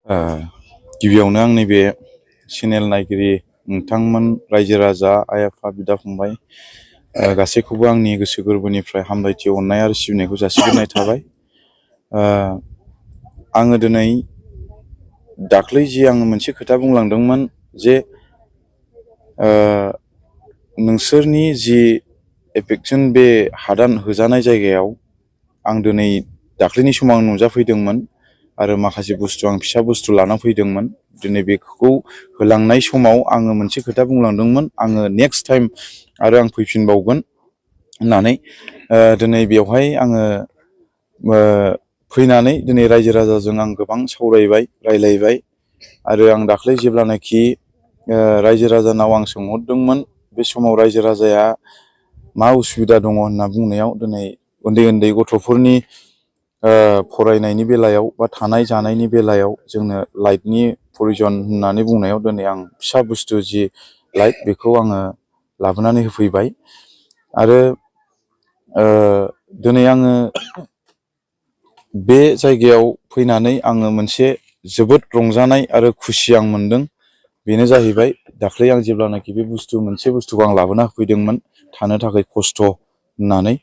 ओ गिबियावनो आंनि बे चेनेल नायगिरि नोंथांमोन रायजो राजा आइ आफा बिदा फंबाय गासैखौबो आंनि गोसो गोरबोनिफ्राय हामलायथि अननाय आरो सिबिनायखौ जासिग्रोनाय थाबाय। आङो दिनै दाख्लै जि आङो मोनसे खोथा बुंलांदोंमोन जे नोंसोरनि जि एफेक्सन बे हादान होजानाय जायगायाव आं दिनै दाख्लैनि समाव आं नुजाफैदोंमोन आरो माखासे बुस्थु आं फिसा बुस्थु लाना फैदोंमोन। दिनै बेखौ होलांनाय समाव आङो मोनसे खोथा बुंलांदोंमोन, आङो नेक्स्ट टाइम आरो आं फैफिनबावगोन होननानै। दिनै बेवहाय आङो फैनानै दिनै रायजो राजाजों आं गोबां सावरायबाय, रायलायबाय आरो आं दाख्लै जेब्लानाखि रायजो राजानाव आं सोंहरदोंमोन, बे समाव रायजो राजाया मा उसुबिदा दङ होनना बुंनायाव दिनै उन्दै उन्दै गथ'फोरनि फरायनायनि बेलायाव बा थानाय जानायनि बेलायाव जोंनो लाइटनि प्रयजन होननानै बुंनायाव दिनै आं फिसा बुस्थु जि लाइट बेखौ आङो लाबोनानै होफैबाय। आरो दिनै आङो बे जायगायाव फैनानै आङो मोनसे जोबोद रंजानाय आरो खुसि आं मोनदों। बेनो जाहैबाय दाख्लै आं जेब्लानाखि बे मोनसे बुस्थुखौ आं लाबोना होफैदोंमोन थानो थाखाय खस्थ' होननानै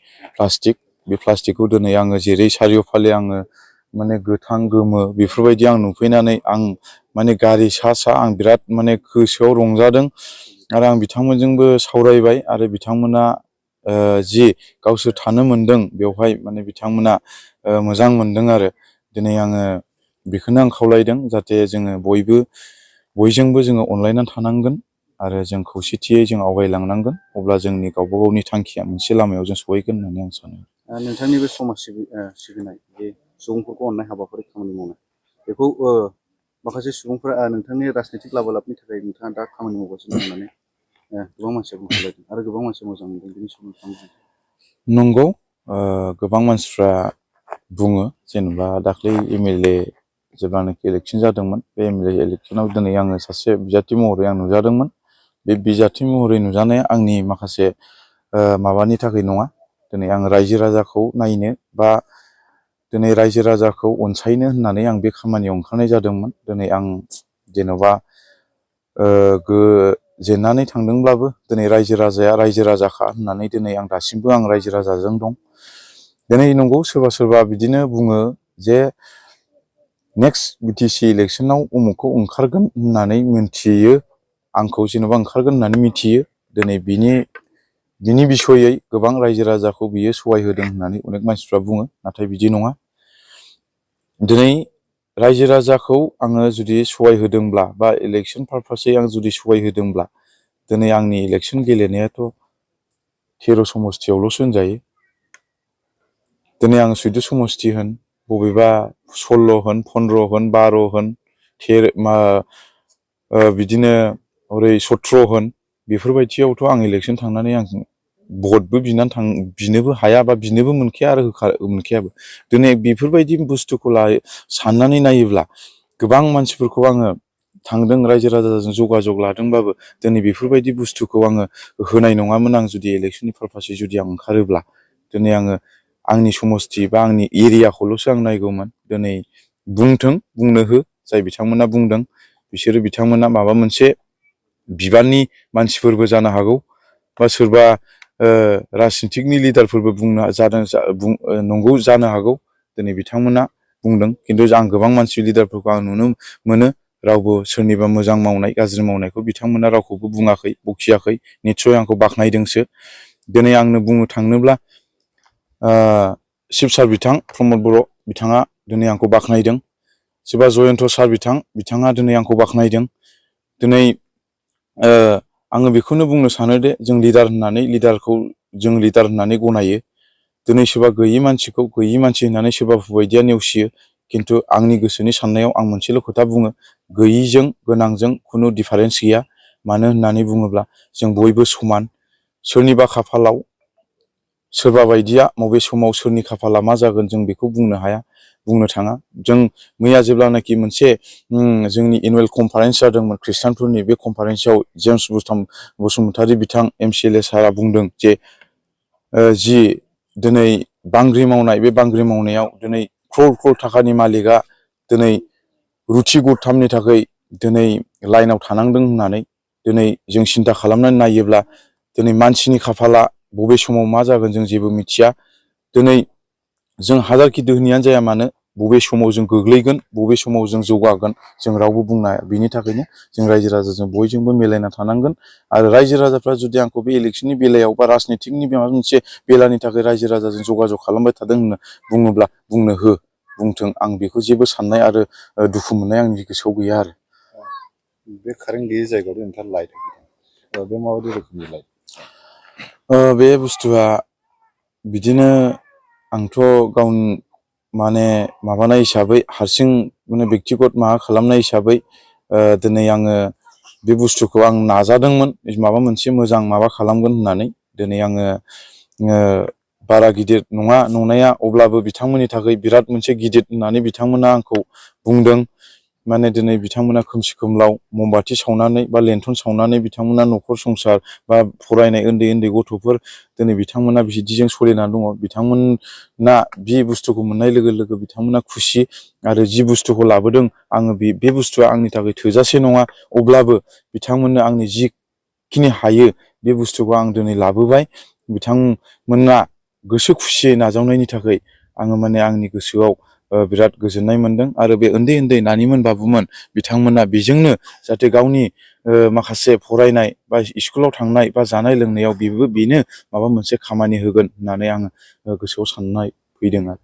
बे प्लास्टिकखौ दिनै आङो जेरै सारिय'फाले आङो माने गोथां गोमो बेफोरबायदि आं नुफैनानै आं माने गारि सा आं बिराद माने गोसोआव रंजादों। आरो आं बिथांमोनजोंबो सावरायबाय आरो बिथांमोना जि गावसोर थानो मोनदों बेवहाय माने बिथांमोना मोजां मोनदों। आरो दिनै आङो बेखौनो आं खावलायदों जाहाथे जोङो बयजोंबो जोङो अनलायनानै थानांगोन आरो जों खौसेथियै जों आवगायलांनांगोन, अब्ला जोंनि गावबा गावनि थांखिया मोनसे लामायाव जों सहैगोन होननानै आं सानो। नोंथांनि बे समाज सिबिनाय बे सुबुंफोरखौ अननाय हाबाफारि खामानि मावनाय बेखौ माखासे सुबुंफोरा नोंथांनि राजनितिक लाबा-लाबनि थाखाय नोंथाङा दा खामानि मावगासिनो होननानै गोबां मानसिया बुंखालायदों आरो गोबां मानसिया मोजां मोनदों। बेनि सोमोन्दै नंगौ, गोबां मानसिफ्रा बुङो जेनेबा दाख्लै MLA जेब्लानाखि इलेक्सन जादोंमोन, बे MLA इलेक्सनाव दिनै आङो सासे बिजाथि महरै आं नुजादोंमोन। बे बिजाथि महरै नुजानाया आंनि माखासे माबानि थाखाय नङा। दिनै आं रायजो राजाखौ नायनो बा दिनै रायजो राजाखौ अनसायनो होननानै आं बे खामानियाव ओंखारनाय जादोंमोन। दिनै आं जेन'बा जेननानै थांदोंब्लाबो दिनै रायजो राजाया रायजो राजाखा होननानै दिनै आं दासिमबो आं रायजो राजाजों दं। दिनै नंगौ सोरबा सोरबा बिदिनो बुङो जे नेक्स्ट BTC इलेक्सनाव उमुखखौ ओंखारगोन होननानै मिथियो, आंखौ जेन'बा ओंखारगोन होननानै मिथियो। दिनै बिनि बिसयै गोबां रायजो राजाखौ बियो सहाय होदों होननानै अनेक मानसिफ्रा बुङो, नाथाय बिदि नङा। दिनै रायजो राजाखौ आङो जुदि सहाय होदोंब्ला बा इलेक्सन पारपासै आं जुदि सहाय होदोंब्ला दिनै आंनि इलेक्सन गेलेनायाथ' 13 समस्तियावल'सो होनजायो। दिनै आं 14 समस्ति होन, बबेबा 16 होन, 15 होन, 12 होन, बिदिनो ओरै 17 होन, बेफोरबायदियावथ' आं इलेक्सन थांनानै आं भटबो बिनोबो हाया बा बिनोबो मोनखाया आरो मोनखायाबो। दिनै बेफोरबायदि बुस्थुखौ साननानै नायोब्ला गोबां मानसिफोरखौ आङो थांदों रायजो राजाजों जगाजग लादोंबाबो दिनै बेफोरबायदि बुस्थुखौ आङो होनाय नङामोन। आं जुदि इलेक्सननि पारपासै जुदि आं ओंखारोब्ला दिनै आङो आंनि समस्ति बा आंनि एरियाखौल'सो आं नायगौमोन। दिनै बुंनो हो, जाय बिथांमोना बुंदों बिथांमोना माबा मोनसे बिबाननि मानसिफोरबो जानो हागौ बा सोरबा राजनितिकनि लिडारफोरबो नंगौ जानो हागौ। दिनै बिथांमोना बुंदों, खिन्थु आं गोबां मानसि लिडारफोरखौ आं नुनो मोनो रावबो सोरनिबा मोजां मावनाय गाज्रि मावनायखौ बिथांमोना रावखौबो बुङाखै, बखियाखै, निस्सय आंखौ बाख्नायदोंसो। दिनै आंनो बुंनो थाङोब्ला शिबसार बिथां प्रमद बर' बिथाङा दिनै आंखौ बाख्नायदों। सोरबा जयन्त सार बिथाङा दिनै आंखौ बाख्नायदों। दिनै आङो बेखौनो बुंनो सानो दे जों लिडारखौ जों लिडार होननानै गनायो। दिनै सोरबा गैयि मानसिखौ गैयि मानसि होननानै सोरबा बायदिया नेवसियो, खिन्थु आंनि गोसोनि साननायाव आं मोनसेल' खोथा बुङो, गैयिजों गोनांजों खुनु डिफारेन्स गैया। मानो होननानै बुङोब्ला जों बयबो समान। सोरनिबा खाफालाव सोरबा बायदिया बबे समाव सोरनि खाफाला मा जागोन जों बेखौ बुंनो हाया, बुंनो थाङा। जों मैया जेब्लानाखि मोनसे जोंनि एनुवेल कनफारेन्स जादोंमोन खृष्टानफोरनि, बे कनफारेन्सआव जेम्स बसुमतारी बिथां MCLA सारा बुंदों जे जि दिनै बांग्रि मावनाय, बे बांग्रि मावनायाव दिनै क्रर थाखानि मालिकआ दिनै रुथि गरथामनि थाखाय दिनै लाइनाव थानांदों होननानै दिनै जों सिन्था खालामनानै नायोब्ला दिनै मानसिनि खाफाला बबे समाव मा जागोन जों जेबो मिथिया। दिनै जों हाजारखि दोहोनियानो जाया मानो बबे समाव जों गोग्लैगोन, बबे समाव जों जौगागोन जों रावबो बुंनो हाया। बिनि थाखायनो जों रायजो राजाजों बयजोंबो मिलायना थानांगोन। आरो रायजो राजाफ्रा जुदि आंखौ बे इलेक्सननि बेलायाव बा राजनितिकनि माबा मोनसे बेलानि थाखाय रायजो राजाजों जगाजग खालामबाय थादों होनना बुङोब्ला बुंथों, आं बेखौ जेबो साननाय आरो दुखु मोननाय आंनि गोसोआव गैया आरो। बे कारेन्ट गैयै जायगायाव नोंथाङा लाइट बे माबायदि रोखोमनि लाइट? बे बुस्थुआ बिदिनो आंथ' गावनि माने माबानाय हिसाबै हारसिं माने बेक्तिगत माबा खालामनाय हिसाबै दिनै आङो बे बुस्थुखौ आं नाजादोंमोन माबा मोनसे मोजां माबा खालामगोन होननानै। दिनै आङो बारा गिदिर नङा नंनाया, अब्लाबो बिथांमोननि थाखाय बिराद मोनसे गिदिर होननानै बिथांमोना आंखौ बुंदों। माने दिनै बिथांमोना खोमसि खोमलाव ममबाथि सावनानै बा लेन्थन सावनानै बिथांमोना न'खर संसार बा फरायनाय उन्दै उन्दै गथ'फोर दिनै बिथांमोना बिदिजों सोलिनानै दङ। बिथांमोना बे बुस्थुखौ मोननाय लोगो लोगो बिथांमोना खुसि आरो जि बुस्थुखौ लाबोदों आङो बे बुस्थुआ आंनि थाखाय थोजासे नङा, अब्लाबो बिथांमोननो आंनि जिखिनि हायो बे बुस्थुखौ आं दिनै लाबोबाय। बिथांमोना गोसो खुसियै नाजावनायनि थाखाय आङो माने आंनि गोसोआव बिराद गोजोननाय मोनदों। आरो बे उन्दै उन्दै नानिमोन बाबुमोन बिथांमोना बेजोंनो जाहाथे गावनि माखासे फरायनाय बा स्कुलाव थांनाय बा जानाय लोंनायाव बेनो माबा मोनसे खामानि होगोन होननानै आङो गोसोआव साननाय फैदों आरो।